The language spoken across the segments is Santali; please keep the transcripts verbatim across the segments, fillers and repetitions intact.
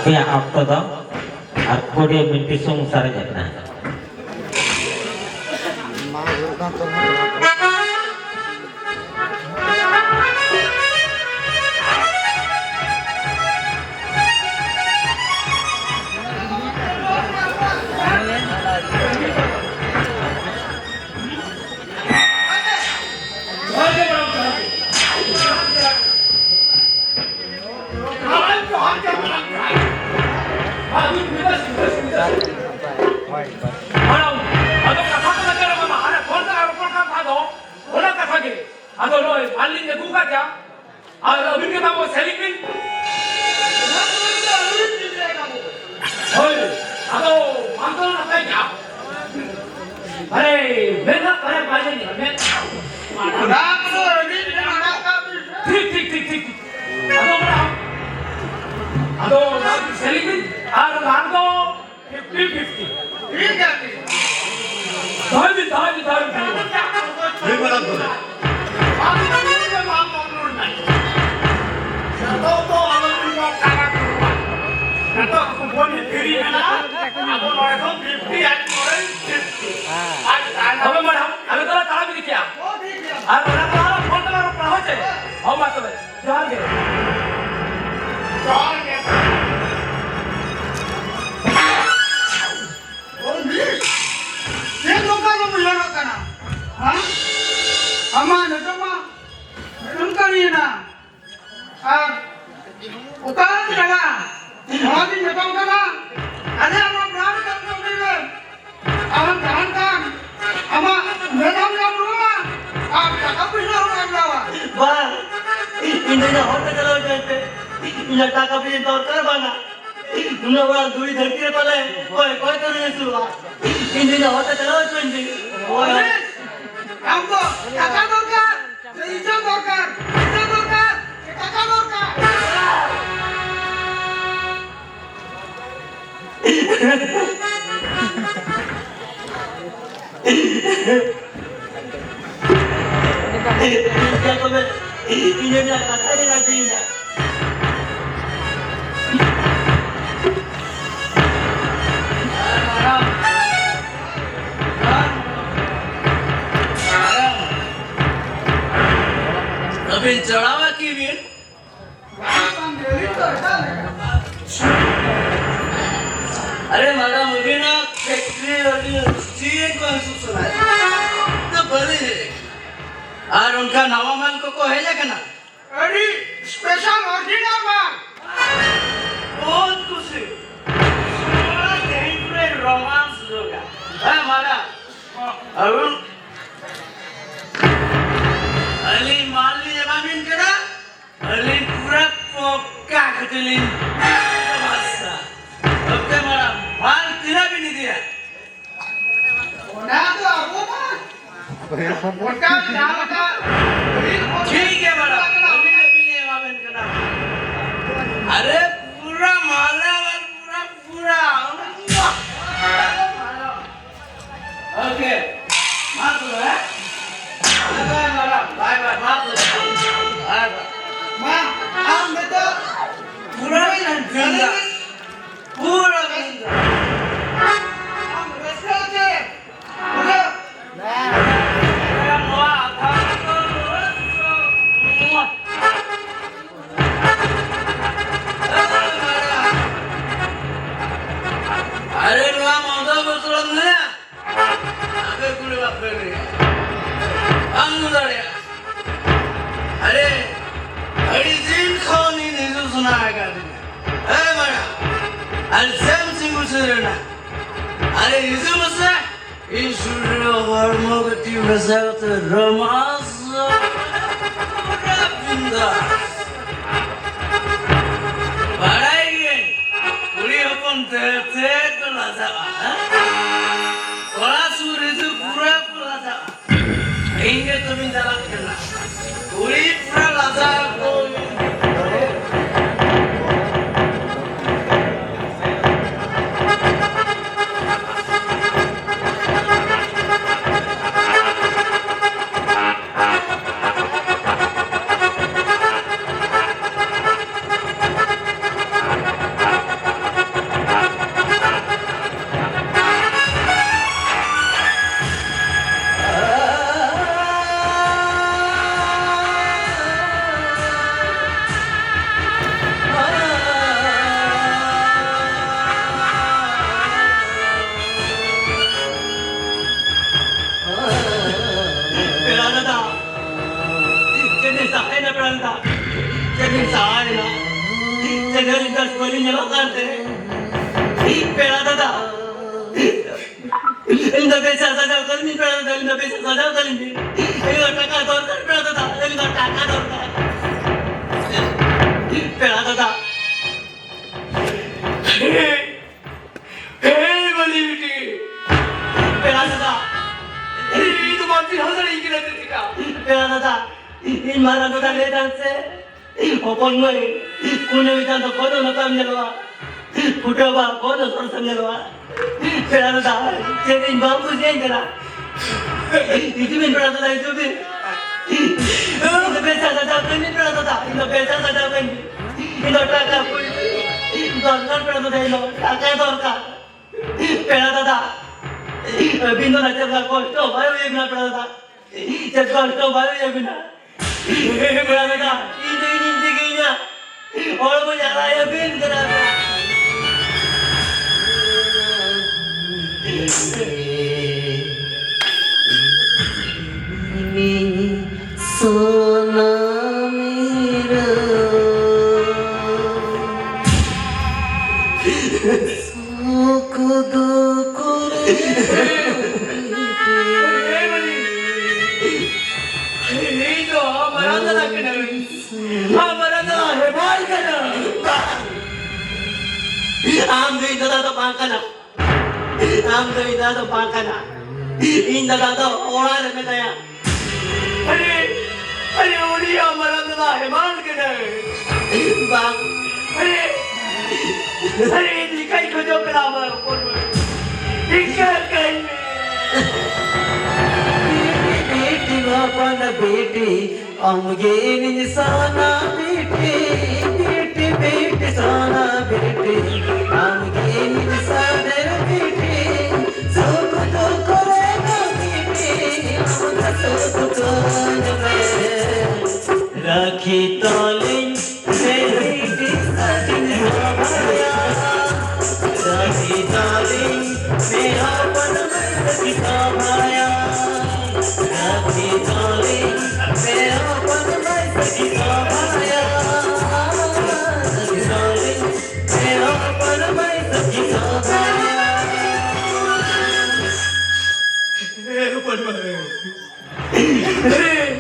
ᱨᱮᱭᱟᱜ ᱚᱠᱛᱚ ᱫᱚ ᱟᱨ ᱠᱩᱲᱤ ᱢᱤᱱᱤᱴ ᱥᱩᱢᱩᱝ ᱥᱟᱨᱮᱡ ᱟᱠᱟᱱᱟ᱾ ᱟᱫᱚ ᱠᱟᱛᱷᱟ ᱠᱟᱱᱟ ᱪᱮᱫ ᱵᱟᱝ? ᱟᱨᱮ ᱯᱷᱳᱱ ᱛᱮ ᱨᱚᱯᱚᱲ ᱠᱟᱱ ᱠᱷᱟᱱ ᱫᱚ ᱚᱱᱟ ᱠᱟᱛᱷᱟ ᱜᱮ᱾ ᱟᱫᱚ ᱱᱚᱜᱼᱚᱭ ᱟᱹᱞᱤᱧ ᱟᱹᱜᱩ ᱠᱟᱫᱮᱭᱟ, ᱟᱨ ᱟᱹᱵᱤᱱ ᱜᱮ ᱛᱟᱵᱚ ᱥᱮᱞᱤᱝ ᱵᱤᱱ᱾ ᱦᱳᱭ, ᱟᱫᱚ ᱵᱟᱝ ᱫᱚ ᱱᱟᱯᱟᱭ ᱜᱮᱭᱟ᱾ ᱟᱨᱮ, ᱢᱮᱱ ᱦᱟᱸᱜ, ᱟᱨᱮ, ᱵᱟᱭ ᱧᱮᱞ, ᱢᱮᱱ᱾ ᱚᱱᱟ ᱠᱚᱫᱚ ᱟᱹᱰᱤ ᱢᱮᱱᱟᱜ ᱟᱠᱟᱫ ᱵᱤᱱ᱾ ᱴᱷᱤᱠ, ᱴᱷᱤᱠ, ᱴᱷᱤᱠ, ᱴᱷᱤᱠ, ᱴᱷᱤᱠ᱾ ᱟᱫᱚ ᱚᱱᱟ, ᱟᱫᱚ ᱚᱱᱟ ᱥᱮᱞᱤᱝ ᱵᱤᱱ᱾ ᱟᱨ ᱵᱟᱝ ᱫᱚ ᱯᱷᱤᱯᱴᱤ ᱯᱷᱤᱯᱴᱤ᱾ ᱴᱷᱤᱠ ᱟᱪᱷᱮ᱾ ᱫᱚᱦᱚᱭ ᱵᱤᱱ, ᱫᱚᱦᱚᱭ ᱵᱤᱱ, ᱫᱚᱦᱚᱭ ᱵᱤᱱ, ᱫᱚᱦᱚᱭ ᱵᱤᱱ᱾ ᱦᱩᱭ ᱵᱟᱲᱟ ᱠᱚᱨᱮ᱾ ᱟᱢ ᱫᱚ ᱱᱩᱭ ᱫᱚ ᱵᱟᱢ ᱵᱚᱫᱚᱞ ᱮᱱᱟ᱾ ᱡᱚᱛᱚ ᱫᱚ ᱟᱞᱚ ᱵᱤᱱ ᱨᱚᱲ ᱠᱟᱱᱟ ᱠᱚ᱾ ᱡᱚᱛᱚ ᱠᱚᱢᱯᱟᱱᱤ ᱯᱷᱤᱨᱤ ᱢᱮᱱᱟᱜᱼᱟ᱾ ᱟᱵᱚ ᱱᱚᱰᱮ ᱫᱚ ᱯᱷᱤᱯᱴᱤ ᱟᱨ ᱱᱚᱰᱮ ᱯᱷᱤᱯᱴᱤ᱾ ᱟᱨ ᱛᱟᱭᱱᱚᱢ ᱟᱵᱮ ᱢᱟᱲᱟᱝ, ᱟᱵᱮ ᱫᱚ ᱛᱟᱲᱟᱢ ᱤᱫᱤ ᱠᱮᱜᱼᱟ᱾ ᱚ, ᱴᱷᱤᱠ ᱜᱮᱭᱟ᱾ ᱟᱨ ᱚᱱᱟ ᱠᱚ ᱟᱨᱚ ᱯᱷᱳᱱ ᱛᱮ ᱟᱨᱚ ᱯᱟᱲᱦᱟᱣ ᱪᱮ? ᱦᱚᱸ, ᱢᱟ ᱛᱚᱵᱮ᱾ ᱡᱚᱦᱟᱨ ᱜᱮ᱾ ᱡᱚᱦᱟᱨ ᱜᱮ᱾ ᱳᱭ ᱢᱤᱥ, ᱪᱮᱫ ᱱᱚᱝᱠᱟ ᱫᱚᱢ ᱩᱭᱦᱟᱹᱨᱚᱜ ᱠᱟᱱᱟ? ᱦᱮᱸ? ᱟᱢᱟᱜ ᱱᱤᱛᱚᱜ ᱢᱟ ᱢᱤᱫᱴᱟᱝ ᱠᱟᱹᱢᱤᱭᱮᱱᱟ᱾ ᱟᱨ ᱚᱠᱟᱨᱮᱢ ᱪᱟᱞᱟᱜᱼᱟ? ᱱᱚᱣᱟ ᱜᱤᱧ ᱢᱮᱛᱟᱢ ᱠᱟᱱᱟ, ᱟᱞᱮᱭᱟᱜ ᱱᱚᱣᱟ ᱵᱨᱟᱱᱰ ᱠᱟᱹᱢᱤ ᱨᱮ ᱟᱢ ᱛᱟᱦᱮᱱ ᱠᱷᱟᱱ ᱟᱢᱟᱜ ᱢᱮᱫᱦᱟᱢ ᱧᱟᱢ ᱨᱩᱣᱟᱹᱲᱟ ᱟᱨ ᱴᱟᱠᱟ ᱯᱩᱭᱥᱟᱹ ᱦᱚᱸᱢ ᱧᱟᱢ ᱨᱩᱣᱟᱹᱲᱟ᱾ ᱵᱟᱝ, ᱤᱧ ᱫᱚ ᱤᱧᱟᱹᱜ ᱦᱚᱲ ᱛᱮ ᱪᱟᱞᱟᱣ ᱦᱚᱪᱚᱧ ᱯᱮ᱾ ᱤᱧᱟᱹᱜ ᱴᱟᱠᱟ ᱯᱩᱭᱥᱟᱹ ᱫᱚᱨᱠᱟᱨ ᱵᱟᱝᱟ᱾ ᱱᱩᱱᱟᱹᱜ ᱵᱚᱲᱚ ᱫᱷᱩᱲᱤ ᱫᱷᱟᱹᱨᱛᱤ ᱨᱮ ᱯᱟᱞᱮ ᱚᱠᱚᱭ, ᱚᱠᱚᱭ ᱛᱮ ᱨᱩᱣᱟᱹᱲ ᱟᱹᱥᱩᱞᱚᱜᱼᱟ? ᱤᱧ ᱫᱚ ᱤᱧᱟᱹᱜ ᱦᱚᱲ ᱛᱮ ᱪᱟᱞᱟᱣ ᱦᱚᱪᱚᱧ ᱯᱮ᱾ ᱦᱳᱭ᱾ ᱟᱢ ᱫᱚ ᱴᱟᱠᱟ ᱫᱚᱨᱠᱟᱨ? ᱤᱡᱽᱡᱚᱛ ᱫᱚᱨᱠᱟᱨ, ᱤᱡᱽᱡᱚᱛ ᱫᱚᱨᱠᱟᱨ, ᱴᱟᱠᱟ ᱫᱚᱨᱠᱟᱨ᱾ ᱤᱧ ᱫᱚ ᱠᱟᱛᱷᱟ ᱨᱮ ᱨᱟᱹᱡᱤ ᱮᱱᱟ᱾ ᱟᱨᱮ ᱢᱟᱰᱟᱢ, ᱟᱹᱵᱤᱱᱟᱜ ᱯᱷᱮᱠᱴᱨᱤ ᱟᱹᱰᱤ ᱥᱤᱡᱤᱱ ᱠᱚ ᱦᱤᱡᱩᱜ ᱥᱟᱱᱟᱭᱮᱫ ᱞᱤᱧᱟ᱾ ᱟᱨ ᱚᱱᱠᱟ ᱱᱟᱣᱟ ᱢᱟᱞ ᱠᱚᱠᱚ ᱦᱮᱡ ᱟᱠᱟᱱᱟ᱾ ᱟᱹᱰᱤ special original ᱢᱟᱞ᱾ ᱵᱚᱦᱩᱛ ᱠᱩᱥᱤ᱾ ᱛᱮᱦᱮᱧ ᱯᱩᱨᱟᱹ romance ᱡᱳᱜᱟ᱾ ᱦᱮᱸ, ᱢᱟᱰᱟᱢ᱾ ᱟᱹᱵᱤᱱ, ᱟᱹᱞᱤᱧ ᱢᱟᱞ ᱞᱤᱧ ᱮᱢᱟ ᱵᱤᱱ ᱠᱟᱱᱟ᱾ ᱟᱹᱞᱤᱧ ᱯᱩᱨᱟᱹ ᱯᱚᱠᱟ ᱠᱟᱛᱮ ᱞᱤᱧ ᱵᱮᱵᱚᱥᱛᱟ᱾ OK ᱢᱟᱰᱟᱢ, ᱢᱟᱞ ᱛᱤᱱᱟᱹᱜ ᱵᱤᱱ ᱤᱫᱤᱭᱟ? ᱚᱱᱟ ᱫᱚ ᱟᱵᱚ ᱢᱟ ᱜᱚᱴᱟ ᱡᱟᱦᱟᱸ ᱞᱮᱠᱟ ᱴᱷᱤᱠ ᱜᱮᱭᱟ ᱢᱟᱰᱟᱢ, ᱟᱹᱞᱤᱧ ᱟᱹᱵᱤᱱ ᱞᱤᱧ ᱮᱢᱟ ᱵᱮᱱ ᱠᱟᱱᱟ᱾ ᱟᱨᱮ ᱯᱩᱨᱟᱹ ᱢᱟᱞᱟ ᱢᱟᱞ ᱯᱩᱨᱟᱹ ᱯᱩᱨᱟᱹ᱾ OK. ᱢᱟ ᱛᱚᱵᱮ, ᱦᱮᱸ? ᱵᱟᱭ ᱵᱟᱭ, ᱢᱟ ᱛᱚᱵᱮ᱾ ᱵᱟᱭ ᱵᱟᱭ᱾ ᱢᱟ, ᱟᱢ ᱱᱤᱛᱚᱜ ᱯᱩᱨᱟᱹ ᱵᱤᱱ ᱟᱸᱡᱚᱢ ᱫᱟ᱾ ᱯᱩᱨᱟᱹ ᱵᱤᱱ ᱟᱸᱡᱚᱢ ᱫᱟ᱾ ᱟᱢ ᱨᱟᱹᱥᱠᱟᱹ ᱦᱚᱪᱚᱭᱮᱢ᱾ ᱯᱩᱨᱟᱹ᱾ ᱱᱚᱣᱟ ᱟᱫᱷᱟᱨ ᱠᱚ ᱟᱨᱮ ᱱᱚᱣᱟ ᱢᱚᱱᱫᱚ ᱵᱚᱥᱚᱲ ᱢᱮ᱾ ᱟᱯᱮ ᱠᱩᱲᱤ ᱵᱟᱯᱮ ᱞᱟᱹᱭᱟ᱾ ᱵᱟᱝ ᱧᱩ ᱫᱟᱲᱮᱭᱟᱜᱼᱟ᱾ ᱟᱨᱮ, ᱟᱹᱰᱤ ᱫᱤᱱ ᱠᱷᱚᱱ ᱤᱧ ᱦᱤᱡᱩᱜ ᱥᱟᱱᱟ ᱟᱠᱟᱫᱤᱧᱟ᱾ ᱦᱮᱸ ᱢᱟᱲᱟᱝ᱾ ᱟᱨ ᱥᱮᱢ ᱥᱤᱝᱜᱩ ᱥᱮᱨᱮᱱᱟ᱾ ᱟᱨᱮ ᱦᱤᱡᱩᱜ ᱢᱮᱥᱮ᱾ ᱤᱧ ᱥᱩᱨ ᱨᱮ ᱦᱚᱲᱢᱚ ᱠᱟᱹᱴᱤᱡ ᱢᱮᱥᱟ ᱠᱟᱛᱮ romance ᱯᱩᱨᱟᱹ ᱵᱤᱱᱫᱟᱥ᱾ ᱵᱟᱲᱟᱭ ᱜᱤᱭᱟᱹᱧ, ᱠᱩᱲᱤ ᱦᱚᱯᱚᱱ ᱛᱮ ᱪᱮᱫ ᱠᱚ ᱞᱟᱡᱟᱜᱼᱟ, ᱦᱮᱸ? ᱠᱚᱲᱟ ᱥᱩᱨ ᱦᱤᱡᱩᱜ ᱯᱩᱨᱟᱹ ᱠᱚ ᱞᱟᱡᱟᱜᱼᱟ᱾ ᱤᱧ ᱜᱮ ᱛᱚᱵᱮᱧ ᱪᱟᱞᱟᱜ ᱠᱟᱱᱟ᱾ ᱠᱩᱲᱤ ᱯᱩᱨᱟᱹ ᱞᱟᱡᱟᱣ ᱠᱚ᱾ ᱠᱟᱱᱛᱮ, ᱯᱮᱲᱟ ᱫᱟᱫᱟ, ᱤᱧ ᱫᱚ ᱵᱮᱥᱟ ᱥᱟᱡᱟᱣ ᱠᱟᱹᱞᱤᱧ ᱯᱮᱲᱟ ᱫᱟᱫᱟ, ᱤᱧ ᱫᱚ ᱵᱮᱥᱟ ᱥᱟᱡᱟᱣ ᱠᱟᱹᱞᱤᱧ ᱯᱮ᱾ ᱤᱧ ᱫᱚ ᱴᱟᱠᱟ ᱫᱚᱨᱠᱟᱨ ᱯᱮᱲᱟ ᱫᱟᱫᱟ, ᱤᱧ ᱫᱚ ᱴᱟᱠᱟ ᱫᱚᱨᱠᱟᱨ ᱯᱮᱲᱟ ᱫᱟᱫᱟ᱾ ᱦᱮᱸ, ᱵᱟᱹᱞᱤ ᱵᱤᱴᱤ᱾ ᱯᱮᱲᱟ ᱫᱟᱫᱟ᱾ ᱤᱧ ᱫᱚ ᱵᱟᱝ ᱪᱤᱱᱦᱟᱹᱣ ᱫᱟᱲᱮᱭᱟᱹᱧ ᱠᱟᱱᱟ ᱪᱮᱫ ᱞᱮᱠᱟ? ᱯᱮᱲᱟ ᱫᱟᱫᱟ, ᱤᱧ ᱢᱟᱨᱟᱝ ᱫᱟᱫᱟ ᱞᱟᱹᱭ ᱛᱟᱦᱮᱸ ᱥᱮ, ᱦᱚᱯᱚᱱ ᱢᱟᱹᱭ, ᱠᱩᱱᱟᱹᱢᱤ ᱪᱟᱸᱫᱚ ᱠᱚᱫᱚ ᱱᱚᱝᱠᱟᱢ ᱧᱮᱞᱚᱜᱼᱟ᱾ ᱯᱷᱩᱴᱟᱹᱣ ᱵᱟ ᱠᱚᱫᱚ ᱥᱚᱨᱥᱮᱢ ᱧᱮᱞᱚᱜᱼᱟ᱾ ᱯᱮᱲᱟ ᱫᱟᱫᱟ, ᱪᱮᱫ ᱤᱧ ᱵᱟᱢ ᱠᱩᱥᱤᱭᱟᱹᱧ ᱠᱟᱱᱟ? ᱦᱤᱡᱩᱜ ᱵᱤᱱ ᱯᱮᱲᱟ ᱫᱟᱫᱟ, ᱦᱤᱡᱩᱜ ᱵᱤᱱ᱾ ᱤᱧ ᱫᱚ ᱵᱮᱥᱟ ᱥᱟᱡᱟᱣ ᱠᱟᱹᱧ ᱵᱤᱱ ᱯᱮᱲᱟ ᱫᱟᱫᱟ, ᱤᱧ ᱫᱚ ᱵᱮᱥᱟ ᱥᱟᱡᱟᱣ ᱠᱟᱹᱧ ᱵᱤᱱ᱾ ᱤᱧ ᱫᱚ ᱴᱟᱠᱟ ᱯᱩᱭᱥᱟᱹ ᱫᱚᱨᱠᱟᱨ ᱯᱮᱲᱟ ᱫᱟᱫᱟ, ᱤᱧ ᱫᱚ ᱴᱟᱠᱟ ᱫᱚᱨᱠᱟᱨ᱾ ᱯᱮᱲᱟ ᱫᱟᱫᱟ, ᱟᱹᱵᱤᱱ ᱫᱚ ᱱᱟᱪᱟᱨ ᱠᱚᱥᱴᱚ ᱵᱟᱭ ᱦᱩᱭ ᱟᱵᱤᱱᱟ ᱯᱮᱲᱟ ᱫᱟᱫᱟ᱾ ᱪᱮᱫ ᱠᱚᱥᱴᱚ ᱵᱟᱭ ᱦᱩᱭ ᱟᱵᱤᱱᱟ᱾ ᱯᱮᱲᱟ ᱫᱟᱫᱟ, ᱤᱧ ᱫᱚ ᱤᱧᱤᱧ ᱪᱤᱠᱟᱹᱭᱟ? ᱦᱚᱲᱢᱚ ᱡᱟᱞᱟᱭᱟᱵᱤᱱ ᱠᱟᱱᱟ᱾ ᱥᱳᱱᱟ ᱢᱮᱨᱟ ᱥᱩᱠ ᱫᱩᱠ ᱨᱮ ᱤᱧ ᱫᱚ ᱢᱟᱨᱟᱝ ᱫᱟᱫᱟ ᱠᱟᱹᱱᱟᱹᱧ᱾ ᱟᱢ ᱢᱟᱨᱟᱝ ᱫᱟᱫᱟ ᱦᱮᱢᱟᱞ ᱠᱟᱱᱟ᱾ ᱵᱟᱝ᱾ ᱟᱢ ᱫᱚ ᱤᱧ ᱫᱟᱫᱟ ᱫᱚ ᱵᱟᱝ ᱠᱟᱱᱟ᱾ ᱟᱢ ᱫᱚ ᱤᱧ ᱫᱟᱫᱟ ᱫᱚ ᱵᱟᱝ ᱠᱟᱱᱟ᱾ ᱤᱧ ᱫᱟᱫᱟ ᱫᱚ ᱚᱲᱟᱜ ᱨᱮ ᱢᱮᱱᱟᱭᱟ᱾ ᱟᱨᱮ, ᱟᱨᱮ, ᱩᱱᱤ ᱟᱢ ᱢᱟᱨᱟᱝ ᱫᱟᱫᱟ ᱦᱮᱢᱟᱞ ᱠᱟᱱᱟᱭ᱾ ᱵᱟᱝ᱾ ᱟᱨᱮ, ᱟᱨᱮ, ᱤᱧ ᱤᱠᱟᱹᱧ ᱠᱷᱚᱡᱚᱜ ᱠᱟᱱᱟ ᱟᱢᱟᱜ ᱦᱚᱯᱚᱱ ᱢᱟᱹᱭ᱾ ᱤᱠᱟᱹ ᱠᱟᱹᱧ ᱢᱮ᱾ ᱵᱤᱴᱤ, ᱵᱤᱴᱤ, ᱵᱟᱯᱟᱱ ᱵᱤᱴᱤ, ᱟᱢᱜᱮ ᱤᱧ ᱥᱟᱱᱟ ᱵᱤᱴᱤ, ᱵᱤᱴᱤ, ᱵᱤᱴᱤ, ᱥᱟᱱᱟ ᱵᱤᱴᱤ, ᱟᱢᱜᱮ ᱤᱧ ᱥᱟᱫᱮᱨ ᱵᱤᱴᱤ, ᱥᱩᱠ ᱫᱩᱠ ᱨᱮ ᱫᱚ ᱵᱤᱴᱤ, ᱟᱢ ᱫᱚ ᱥᱩᱠ ᱠᱚᱧ ᱢᱮ᱾ ᱨᱟᱹᱠᱷᱤ ᱛᱚᱞᱤᱧ ᱢᱮ ᱵᱤᱴᱤ ᱥᱟᱹᱜᱤᱧ ᱫᱚᱦᱚᱭᱟ, ᱨᱟᱹᱠᱷᱤ ᱛᱚᱞᱤᱧ ᱢᱮ ᱦᱚᱯᱚᱱ ᱢᱟᱹᱭ ᱥᱟᱹᱜᱤᱧ ᱫᱚᱦᱚᱭᱟ᱾ ᱨᱟᱹᱠᱷᱤ ᱛᱚᱞᱤᱧ ᱢᱮ ᱦᱚᱯᱚᱱ ᱢᱟᱹᱭ ᱥᱟᱹᱜᱤᱧ ᱫᱚᱦᱚᱭᱟ᱾ ᱨᱟᱹᱠᱷᱤ ᱛᱚᱞᱤᱧ ᱢᱮ ᱦᱮᱸ, ᱦᱚᱯᱚᱱ ᱵᱟ᱾ ᱦᱮᱸ,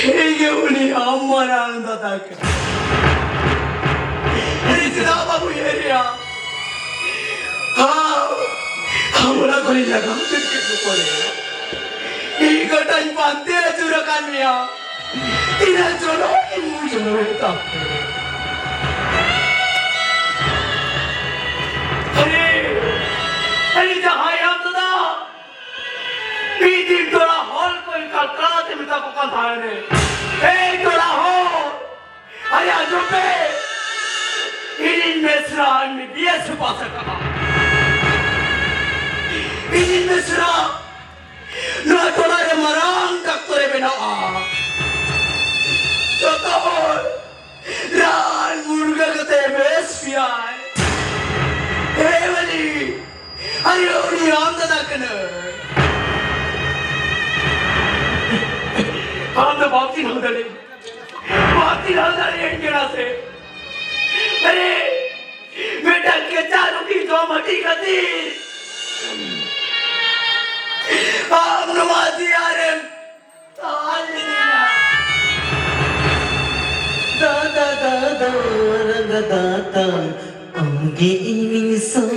ᱤᱧ ᱜᱮ ᱩᱱᱤ ᱟᱢ ᱢᱟᱨᱟᱝ ᱫᱟᱫᱟ ᱠᱟᱱᱟ᱾ ᱦᱮᱸ, ᱪᱮᱫᱟᱜ ᱵᱟᱢ ᱩᱭᱦᱟᱹᱨᱮᱭᱟ? ᱟᱢ, ᱟᱢ ᱚᱱᱟ ᱠᱷᱚᱱᱤᱧ ᱞᱟᱜᱟᱣ ᱠᱮᱫ ᱠᱚ ᱯᱚᱨᱮ ᱤᱧ ᱜᱚᱴᱟᱧ ᱯᱟᱱᱛᱮ ᱟᱹᱪᱩᱨ ᱟᱠᱟᱫ ᱢᱮᱭᱟ᱾ ᱛᱤᱱᱟᱹᱜ ᱡᱚᱱᱚᱢ ᱤᱧ ᱵᱩᱡᱷᱟᱹᱣᱮᱫ ᱛᱟᱢ᱾ ᱟᱨᱮ, ᱟᱨᱮ ᱡᱟᱦᱟᱸᱭ ᱟᱢ ᱫᱟᱫᱟ, ᱢᱤᱫ ᱫᱤᱱ ᱴᱚᱞᱟ ᱦᱚᱲ ᱠᱚ ᱮᱱᱠᱷᱟᱱ ᱠᱟᱲᱟ ᱛᱮ ᱢᱮᱛᱟ ᱠᱚ ᱠᱟᱱ ᱛᱟᱦᱮᱸᱱᱮ, "ᱮᱭ ᱴᱚᱞᱟ ᱦᱚᱲ, ᱟᱨᱮ ᱟᱸᱡᱚᱢ ᱯᱮ, ᱤᱧᱤᱧ ᱢᱮᱥᱨᱟ M B B S A ᱯᱟᱥ ᱟᱠᱟᱫᱼᱟ᱾ ᱤᱧᱤᱧ ᱢᱮᱥᱨᱟ ᱱᱚᱣᱟ ᱴᱚᱞᱟ ᱨᱮ ᱢᱟᱨᱟᱝ ᱰᱟᱠᱛᱚᱨᱮ ᱵᱮᱱᱟᱜᱼᱟ᱾ ᱡᱚᱛᱚ ᱦᱚᱲ ᱨᱟᱱ ᱢᱩᱨᱜᱟᱹ ᱠᱟᱛᱮ ᱵᱮᱥ ᱯᱮᱭᱟᱭ᱾ ᱦᱮ ᱢᱟᱹᱞᱤᱠ, ᱟᱨᱮ ᱩᱱᱤ ᱟᱢ ᱫᱟᱫᱟ ᱠᱟᱱᱟᱭ᱾ ᱟᱢ ᱫᱚ ᱵᱟᱢ ᱪᱤᱱᱦᱟᱹᱣ ᱫᱟᱲᱮᱭᱟᱹᱧᱟ, ᱵᱟᱢ ᱪᱤᱱᱦᱟᱹᱣ ᱫᱟᱲᱮᱭᱟᱹᱧ ᱠᱟᱱᱟ ᱥᱮ? ᱟᱨᱮ, ᱢᱤᱫᱴᱟᱝ ᱠᱮᱪᱟ ᱨᱩᱴᱤ ᱡᱚᱢ ᱦᱟᱹᱴᱤᱧ ᱠᱷᱟᱹᱛᱤᱨ ᱟᱢ ᱱᱚᱣᱟ ᱫᱮᱭᱟ ᱨᱮᱢ ᱛᱟᱦᱮᱸ ᱞᱮᱱᱟ᱾ ᱫᱟᱫᱟ, ᱫᱟᱫᱟ, ᱨᱟᱝᱜᱟ ᱫᱟᱫᱟ, ᱟᱢᱜᱮ ᱤᱧᱤᱧ ᱥᱟᱶ